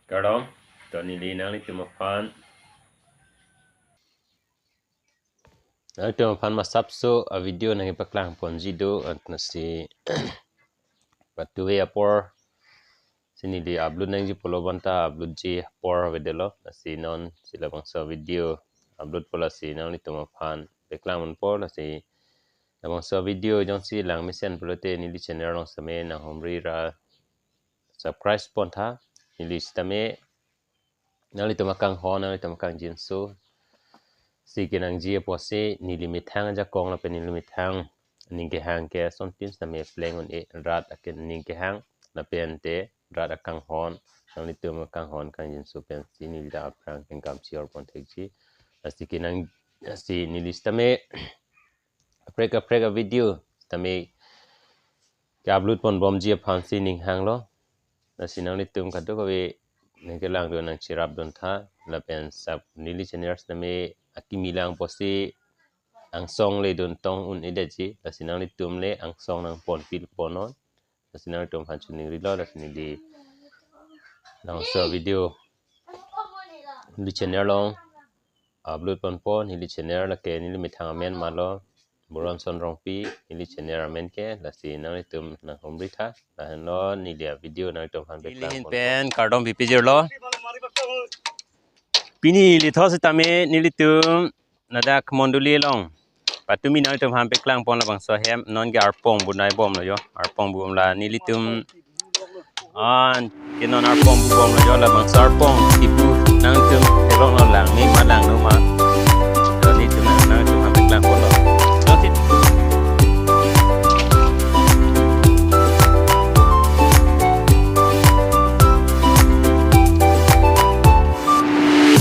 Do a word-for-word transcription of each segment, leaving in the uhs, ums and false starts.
Kardom, to neli nanglitum aphan. Nanglitum aphan masapso a video nangkepaklang ponji do, ansi patuve apor si neli upload nangji pulo bonta upload ji apor avedetlo, lasi non si labangso video upload po, lasi nanglitum aphan paklang ponpo, lasi labangso video jongsi lang mesen pulote neli channel along sitame nanghumri ra subscribe pontha, neli sitame nanglitum akanghon, nanglitum akangjinso si kenangji apotsi neli methang ajakong lapen neli methang aning kehang ke asontin sitame pleng un-e, rat aning kehang lapen te rat akanghon, nanglitum akanghon kangjinso pensi neli ta aphrang kengkam chihor pon thekji. Lasi kenang, lasi neli sitame kaprek kaprek a video sitame ke-upload ponbomji aphansi ning hanglo. Lasi nanglitum kadokave nangkelangdun nangcherapduntha, lapen sap neli channel sitame akimi lang apotsi angsong le dun tong un-edetji, lasi nanglitum le angsong nangponpil ponnon. Lasi nanglitum aphan chiningrilo, lasi neli labangso video neli channel along upload ponpo, neli channel lake neli methang amen malo, Boronson Rongpi, neli channel amen ke, lasi nanglitum nanghumri tha, lahenlo neli a video nanglitum aphan neli paklang hin ponpo. Pen kardom pipijirlo. Pini lithot sitame nelitum ladak mondoli along patumi nanglitum aphan paklang pon labangso ahem, non ke arpong bunai bomlo jo, arpong bum la nelitum an ke non arpong bubomlo jo, labangso arpong kipu nangtum theklonglo, langme ma langno ma. To nelitum nangtum aphan paklang ponlo. Jotit.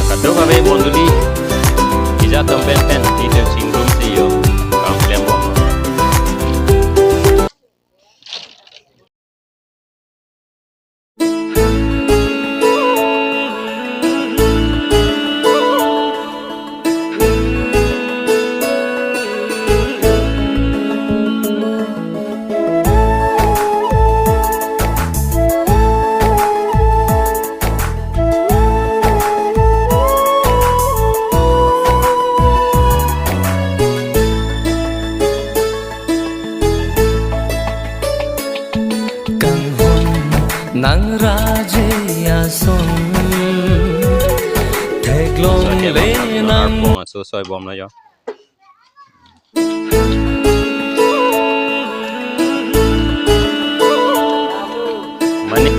Kadokave mondoli ejat atum penpen nelitum chingrumsi jo kam klembom. Kanghon nangraje ason, theklong le nang. Arpong aso soi bomlo jo. Mane.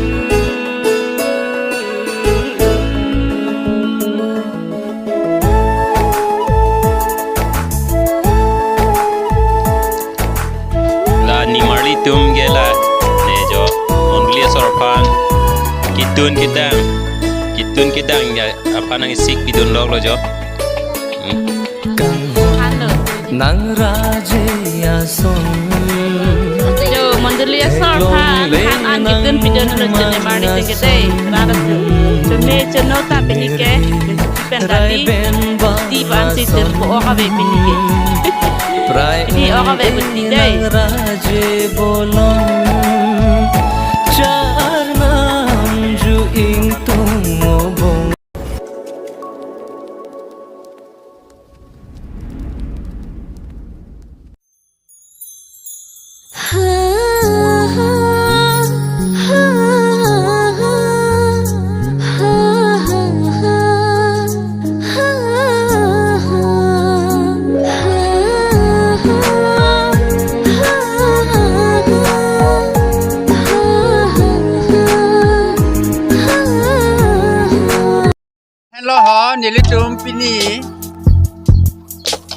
La nimarli atum ke la ne jo mondoli asor aphan kitun kedang, kitun kedang ya aphan nang isik pidunloklo jo. Hmm. Kanghon nangraje ason. Jo mondoli asor aphan han an kitun pidunlo jo nimarli atum ke dei. Rara tu. Chome chono ta pini ke. Pen tadi ti pan si ter ko ok ave pini ke. Pini ok ave pini dei. Raje bolong, cha arnam ju ingtung obong. Henlo ho, nelitum pini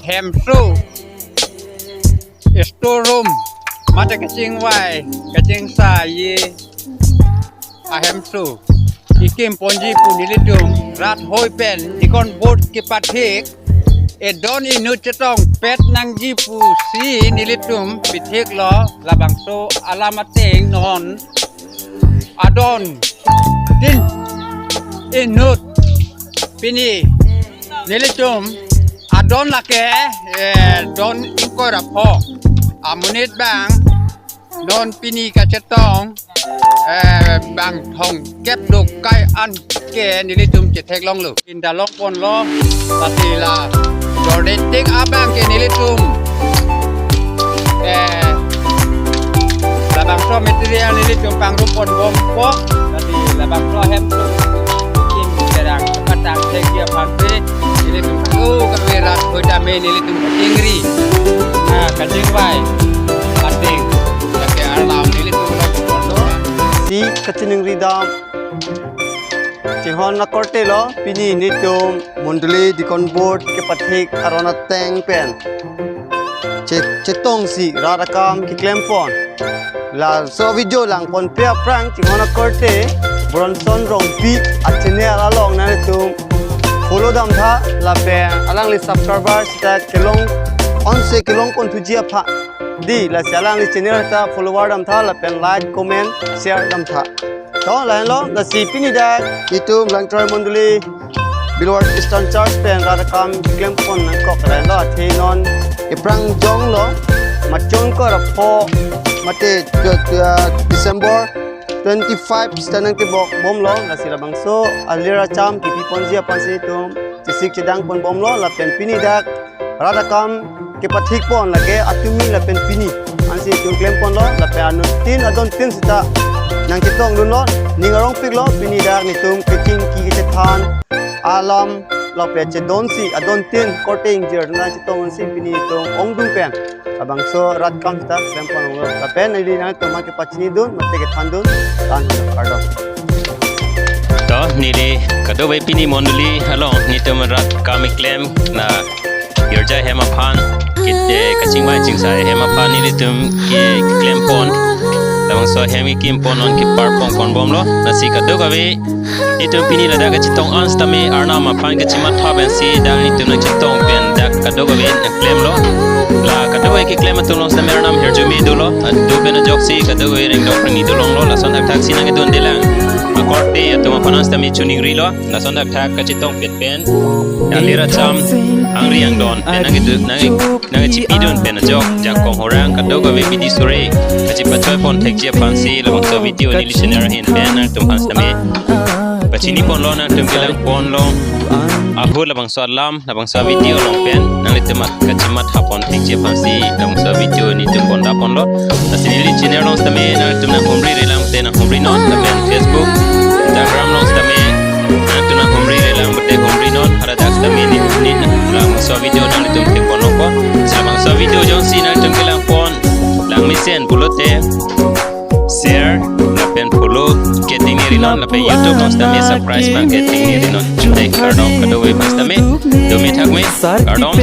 hemso, store room, mate kachingvai kachingsaiji ahemso ikim ponji pu nelitum rat hoi pen deacon board kepathik, edon inut chetongpet nangji pusi nelitum pithiklo. Labangso alam ateng non adon tin inut pini nelitum adon lake, eh, don ingkoi ra pho amonit abang Non pini kachetong, eh, bang thomkep dokai an ke nelitum chetheklonglo. Inda longponlo, pati la jordetik abang ke nelitum, eh, labangso material nelitum pangrumpon bompo, pati labangso hem tum in kerang katang thekji aphan si nelitum, oh, kami rat hoita me nelitum kachingri. Nah, kachingvai. Ating. Lake arnam nelitum lo kondo. Si kachiningri dam. Chinghon akorte lo, pini nelitum mondoli Deacon Board kepathik aron ateng pen che, chetongsi rat akam keklempon. Laso video langponpe aphrang chinghon akorte Bronson Rongpi a-channel along nangtum follow damtha lapen alangli subscriber sita kelong onse kelongponthuji aphan. Di lasi alangli channel ta follower damtha lapen like, comment, share damtha. To lahenlo, lasi pini dak itum Langthroi mondoli Bilwar Eastern Church pen rat akam keklempon nangkok lahenlo, athe non ephrang jonglo, machong ko rapho mate, uh, December twenty-five sita nangtebok bomlo, lasi labangso alir acham kepiponji aphan si itum chesik chedangpon bomlo, lapen pini dak rat akam kepathikpon lake atumi lapen pini ansi itum klemponlo, lapen anuttin adontin sita nangchetongdunlo, ning arongpiklo, pini dak nelitum kechingki kechethan alam lapen chedonsi adontin korte ingjir nangchetongdunsi pini itum ongdung pen labangso rat akam sita klemponlo, lapen neli nangtum aphan kepachinidun mate kethandun, tan kardom. To neli kadokave pini mondoli along nelitum rat akam keklem na girja hem aphan, kit, eh, kachingvai chingsai hem aphan nelitum ke, keklempon. Labangso hem keklempon non keparpongpon bomlo. Lasi kadokave nelitum pini ladak kachetong an sitame arnam aphan kachimatha pensi dak nelitum nangchetong pen dak kadokave nangklemlo. La kadokave keklem atum along sitame arnam hirjume dolo. Ado pen ajoksi kadokave rengdok rengni dolonglo. Lason thakthak si nangkedundelang akorte atum aphan sitame choningrilo. Lason thakthak kachetongpet pen alir acham angri angdon pen nangkedu, nang, nangkechipidun pen ajok jakong horang kadokave bidi sore kachipachoipon thekji aphan si labangso video neli channel ahin pen nangtum aphan sitame pachiniponlo, nangtum kelangponlo. Ahut labangso alam, labangso video along pen nanglitum kachimathapon thekji aphan si labangso video nelitum pondaponlo. Lasi neli channel along sitame nangtum nanghumri relang te nanghumrinon, lapen Facebook, Instagram along sitame nangtum nanghumri relang te humrinon, haladak sitame neli, neli labangso video nanglitum keponlongpo. Labangso video jongsi nangtum kelangpon langmesen pulote share lapen follow ketingnirinon, lapen YouTube along sitame subscribe abang ketingnirinon. Te kardom kadokave aphan sitame, dome thakme, kardom.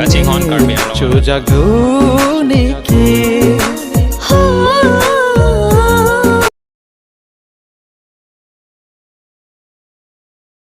Kachinghon Karbi Anglong. Chojak do niki.